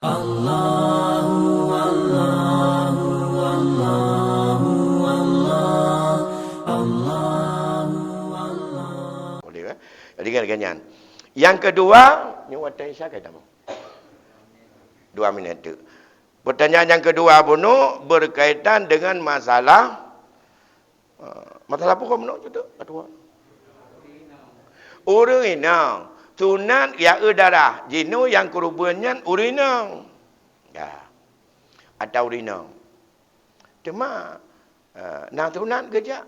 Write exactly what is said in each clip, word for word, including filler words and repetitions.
Allahu, Allahu, Allahu, Allah, Allahu, Allah. Boleh, eh? Jadi, kan, kan, nyan. Yang kedua, nyoe watèe Isya ka tamong. Dua minit tu. Pertanyaan yang kedua bunoe berkaitan dengan masalah, eh, masalah apa kau bunoe tu? Aduh. Ureueng inong, sunat jak eu darah, jinoe nyang keureubeuen nyan ureueng inong. Ya. Atau ureueng inong. Teuma, eh, na sunat geujak,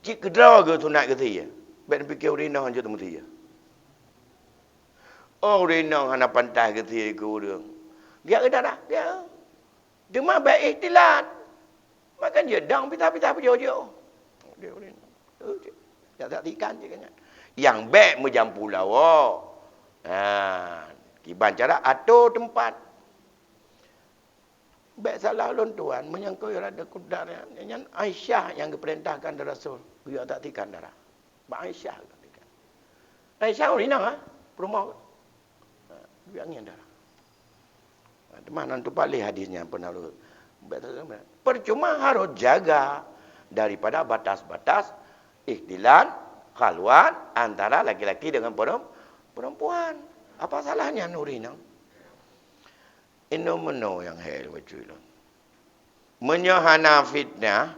cit keudroe geusunat geusie. Bèk neupike ureueng inong hanjeuet teumeusie. Oh, ureueng inong hana pantas geusie keu ureueng. Jak eu darah, jak eu. Teuma bèk ikhtilat. Maka jeuet dong pisah-pisah peujoh-joh. Dia ureueng inong. Eh, cit. Jak saksikan cit kan nyan. Nyang bèk meujampu lawa. Ha, kiban cara ato teumpat. Bèk salah lôn tuan, meunyoe keu rada kudar nyan, nyan Aisyah nyang geupeurintahkan lé Rasul, geuyue saksikan darah. Bak Aisyah geusaksikan. Aisyah ureueng inong, ha? Peurumoh. Ha, geuyue angén darah. Ha, teuma nan teupat lé hadis nyan pernah lôn. Bèk salah. Percuma harus jaga daripada batas-batas ikhtilat, khalwat antara laki-laki dengan perem-, perempuan. Apa salahnya ureueng inong? Inong meunoe nyang hèe bacut lôn. Meunyoe hana fitnah,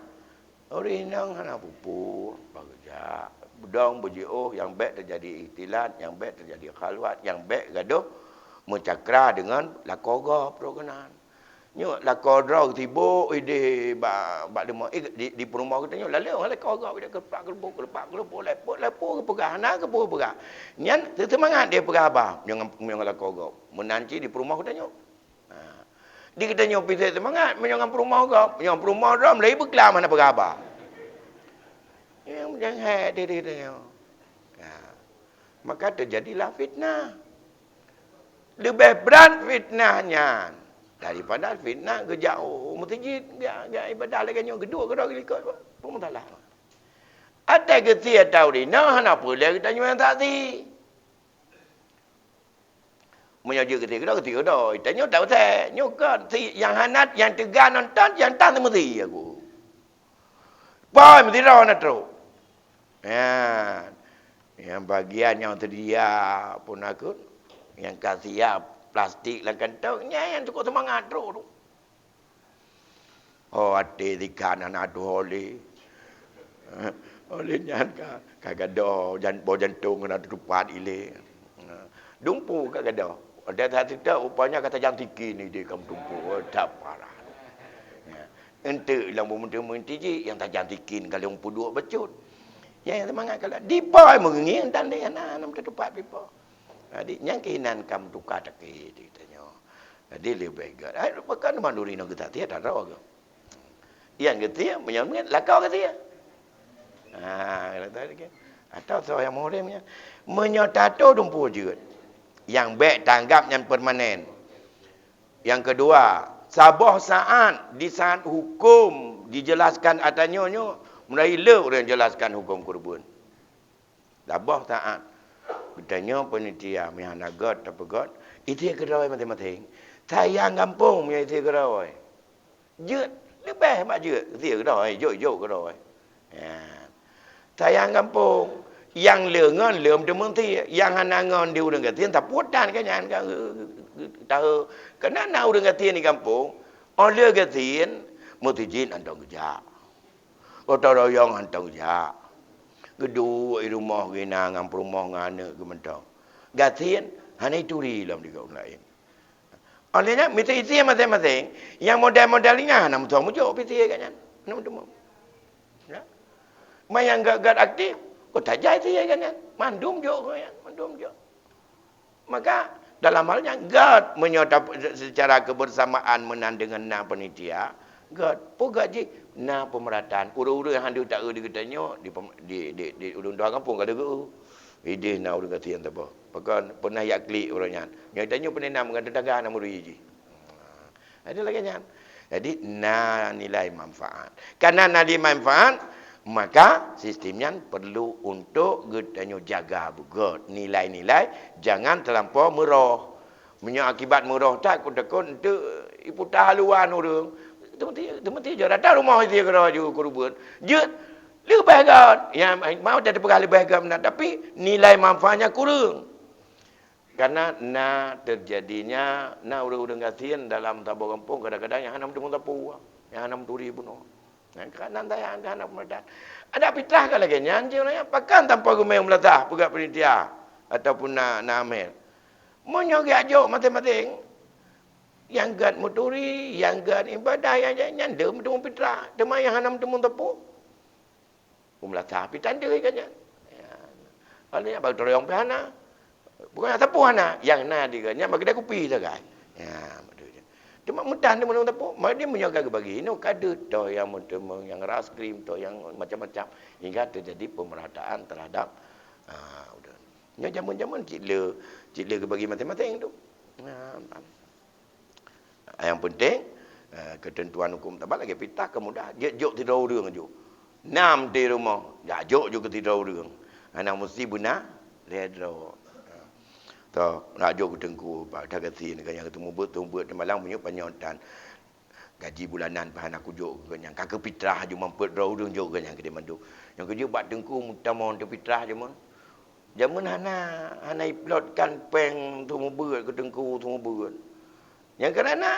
ureueng inong hana peue-peue, bah geujak. Beudong beujiôh nyang bèk teujadi ikhtilat, nyang bèk teujadi khalwat, nyang bèk gadôh meucakra deungon lakoe gob droe keunan. Nyoe lakoe droe geutibôk idéh bak, bak leumô, eh, di, di peurumoh geutanyoe, lalu lakoe gob idéh keulepak keuleupôh, keulepak keuleupôh, lhèe peuet lhèe peuet geupeugah, hana keupeue peugah. Nyan teusemangat dia peugah haba, nyoe ngon, nyoe ngon lakoe gob. Meunan cit di peurumoh geutanyoe. Ha. Di geutanyoe pih seumangat, meunyoe ngon peurumoh gob, meunyoe peurumoh droe mulai beuklam hana peugah haba. Nyang jangai diri geutanyoe. Ha. Maka teujadilah fitnah. Leubeh brat fitnah nyan daripada fitnah geujak u meuseujid, geujak, geujak ibadah lagèe nyoe, geuduek keudroe geulikot, peue masalah? Até geusie tau dinoe hana peue lé geutanyoe nyang saksi. Meunyoe jeuet geusie keudroe, geusie keudroe. Tanyoe tak usah. Nyoe kon si nyang hana, nyang teuga nonton, nyang tan teumeusie aku. Pai meusidroe na trok. Nyan. Nyang bagian nyang seudia pun aku, nyang ka siap plastik lam kantong, nyan nyang cukôp seumangat trok tu. Oh, até sikan hana tuho lé. Oleh nyan ka, ka gadôh jan-, boh jantông hana teutupat ilé. Dumpeue ka gadôh. Watèe that seutôt rupanya ka tajam sikin idéh ka meudumpeue. Oh, that parah. Ya. Eunteuk lam bumoe meuteumé tiji nyang tajam sikin ka lheueh peuduek bacut. Ya, nyang seumangat ka lheueh. Dipai meungieng dan lé hana, hana meuteutupat pipo. Jadi, nyang keuh inan ka meutuka takée di tanyoe. Jadi, leubeh gèt. Hai, pakon mandum inong geusaksi ata droe geuh. Nyang geusie, meunyoe meuet, lakoe geusie. Ha, kata lagi. Atau soe nyang muhrim nyan. Meunyoe tato dumpeue jeuet. Nyang bèk tanggap nyan permanen. Nyang keudua, saboh saat di saat huköm dijelaskan ata nyoe nyoe, mulai le ureueng jelaskan huköm keureubeuen. Saboh saat. Geutanyoe panitia meuhana göt tapeugöt, isie keudroe maséng-maséng. Sayang gampông meunyoe isie keudroe. Jeuet, leubeh bak jeuet, isie keudroe, jok-jok keudroe. Ya. Sayang gampông, nyang le ngon lom teumeusie, nyang hana ngon di ureueng gasien, taputan ka nyan ka, tahe. Keunan na ureueng gasien di gampông, oh le gasien, meuseujid hana geujak. Gotong royong hana geujak. Geuduek i rumoh geuh na ngon peurumoh ngon aneuk geuh mantong. Gasien hana ituri lom di ureueng laén. Oleh nyan, meusti isie maséng-maséng, nyang model-model nyan hana meusoe mujok pih isie gobnyan. Hana meuteumé. Ya. Ma nyang göt-göt aktif, oh tajak isie gobnyan. Mandum jok gobnyan, mandum jok. Maka, dalam hal nyan, göt meunyoe ta-, secara kebersamaan meunan deungon na panitia, göt. Peue göt jih? Na peumerataan. Ureueng-ureueng nyang hana taeu di geutanyoe, di pem-, di, di, di ureueng tuha gampông ka lheueh geu-eu. Idéh na ureueng gasien saboh. Pakon, pernah jak klik ureueng nyan. Nyoe tanyoe peureulèe na meugantung taga na meuri jih. Jadi lagèe nyan. Jadi na nilai manfaat. Karena na nilai manfaat, maka sistem nyan perlu untuk geutanyoe jaga beugöt nilai-nilai, jangan terlampau meuroh. Meunyoe akibat meuroh that, ku takot enteuk iputah haluan ureuëng. Teumeuti, teumeuti jeuet datang rumoh isi keudroe ju keureubeuen. Jeuet leubeh gét. Nyang mau teupeugah leubeh gét meunan, tapi nilai manfaatnya kureueng. Karena na teujadinya, na ureuëng-ureuëng gasien dalam saboh gampông kadang-kadang nyang hana meuteumé sapeue, nyang hana meuturi bunoe. Nah, keunan sayang, hana peumeudahan. Ada fitrah ka lagée nyan, cit ureuëng nyan. Pakon tanpa geumé meulatah peugah panitia ataupun na, na amir. Meunyoe geujok maséng-maséng, nyang gét meuturi, nyang gét ibadah, nyang, nyang, nyang deuh meuteumé fitrah. Teuma nyang hana meuteumé sapeue, Peumeulatah pih tandoi ka nyan. Ya. Lalu nyan bak teuroyong pih hana. Bukan sapeue hana, nyang na di geuh nyan bak keudai kupi sagai. Ya, beutôi. Cuma mudah ni meunurot sapeue, maka dia meunyoe ka geubagi, inoe ka deuh toh nyang meuteumé, nyang ras krim, toh nyang macam-macam. Hingga terjadi pemerataan terhadap, ah, udah. Nyoe jameun-jameun cit le, cit le geubagi maséng-maséng tu. Ya. Nyang penting, eh, keuteuntuan huköm saban lagée fitrah keu mudah, jeuet jok sidroe ureuëng ju. Nam di rumoh, jak jok ju keu sidroe ureuëng. Hana musti beuna lhée droe. Toh, nak jok keu teungku, Pak, that gasien, nyang teumeubuet, teumeubuet di malam, meunyoe panyöt tan. Gaji bulanan pih hana kujok keu geuhnyan. Ka keu fitrah ju, meupeue droe ureuëng jok keu geuhnyan keudeh mandum. Nyang keujeuet bak teungku meutamong teufitrah jameun. Jameun hana, hana iplotkan péng teumeubuet keu teungku teumeubuet. Nyang keureuna,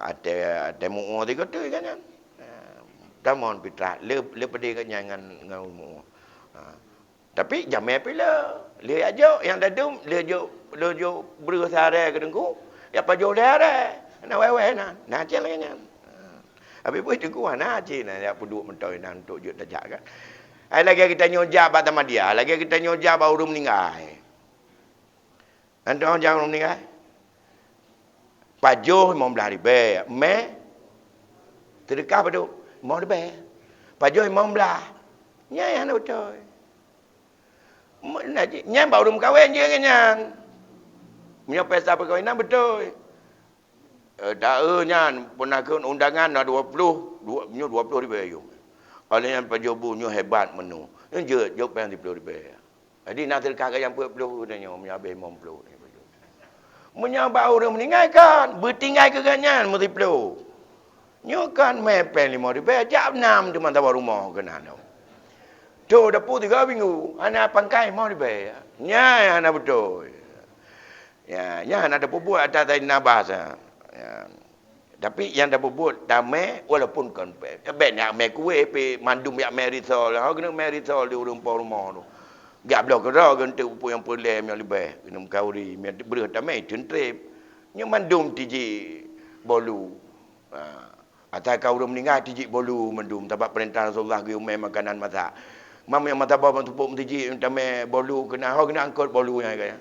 até, até muoh sigoe teuk ka nyan. Tamong fitrah, le, le peudeh geuhnyan ngon, ngon muoh. Ha. Tapi jamé pih le, le jak jok nyang dadum, le jok, le jok breueh siaré keu teungku, jak pajoh lhée aré. Na wéh-wéh na, na cit lagée nyan. Ha. Habéh peue teungku hana cit na jak peuduek meutoe na untuk jeuet tajak kan. Hai lagée geutanyoe jak bak Ahmadiyah, lagée geutanyoe jak bak ureuëng meuninggai. Antoh nyang ureuëng meuninggai. Pajoh limong blaih ribée, mé seudeukah padum? Limong ribée. Pajoh limong blaih. Nyan hana beutôi. Nyan bak ureuëng meukawen jih nyan. Meunyoe pesta peukawinan beutôi. Eh, taeu nyan peunakeun undangan na dua ploh, dua, nyoe dua ploh ribée yum. Oleh nyan pajoh bu nyoe hebat meunoe. Nyoe jeuet, jok péng siploh ribée. Jadi na seudeukah gayang peuet ploh geutanyoe, meunyoe habéh limong ploh. Meunyoe bak ureuëng meuninggai kan, beutinggai keu geuhnyan meusiploh. Nyoe kan mé péng limong ribée, jak nam teuma saboh rumoh keunan. Toh dapu tiga minggu, hana pangkai limong ribée. Nyan hana beutôi. Ya, nyan hana tapeubuet ata Saidina Abbas. Ya. Tapi nyang tapeubuet tamé walaupun kon pèng. Tabén jak mé kueh pih mandum jak mé risol. Ho keuneuk mé risol di ureuëng po rumoh tu. Jak bloe keudroe geunteuk peue nyang peureulée meunyoe leubeh. Keuneuk meukauri, meunyoe breueh tamé teuntreb. Nyoe mandum tijik bolu. Ha. Ata ka ureuëng meuninggai tijik bolu mandum. Sabab peurintah Rasulullah geuyue mé makanan masak. Mam nyang mata boh meutupuk meutijik tamé bolu keunan ho keuneuk angkot bolu nyan kaya.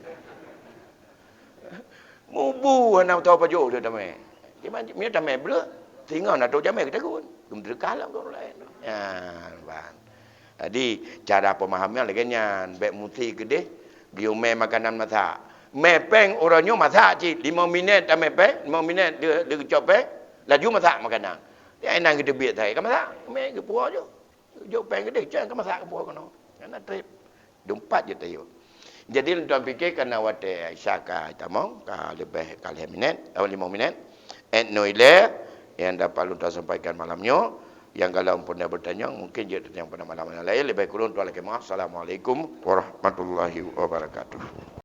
Mubu hana tau pajoh lé tamé. Meunyoe tamé breueh, singoh na trok jamé keutagun. Geumeuteureuka lom keu ureuëng laén. Nyan, ban. Jadi, cara peumahaman lagée nyan, bék musti keudeh geuyue mé makanan masak. Mé péng uroe nyoe masak cit, limong minét tamé péng, limong minét lé, lé geucok péng, laju masak makanan. Nyan inan geuteubiet sagai ka masak, mé geupuwoe ju. Jok péng keudeh, cang ka masak keupoh keunoe. Hana treb. Dumpat jeuet tayue. Jadi, lôn tuan pike kareuna watée Isya ka tamong, ka leubeh ka lhée minét, eh, limong minét. Et noe ilée nyang dapat lôn tuan sampaikan malam nyoe. Nyang galom peureunah beutanyong, mungkin jeuet tanyong pada malam nyang laén. Leubeh kureueng tuan lakée meuah. Assalamualaikum warahmatullahi wabarakatuh.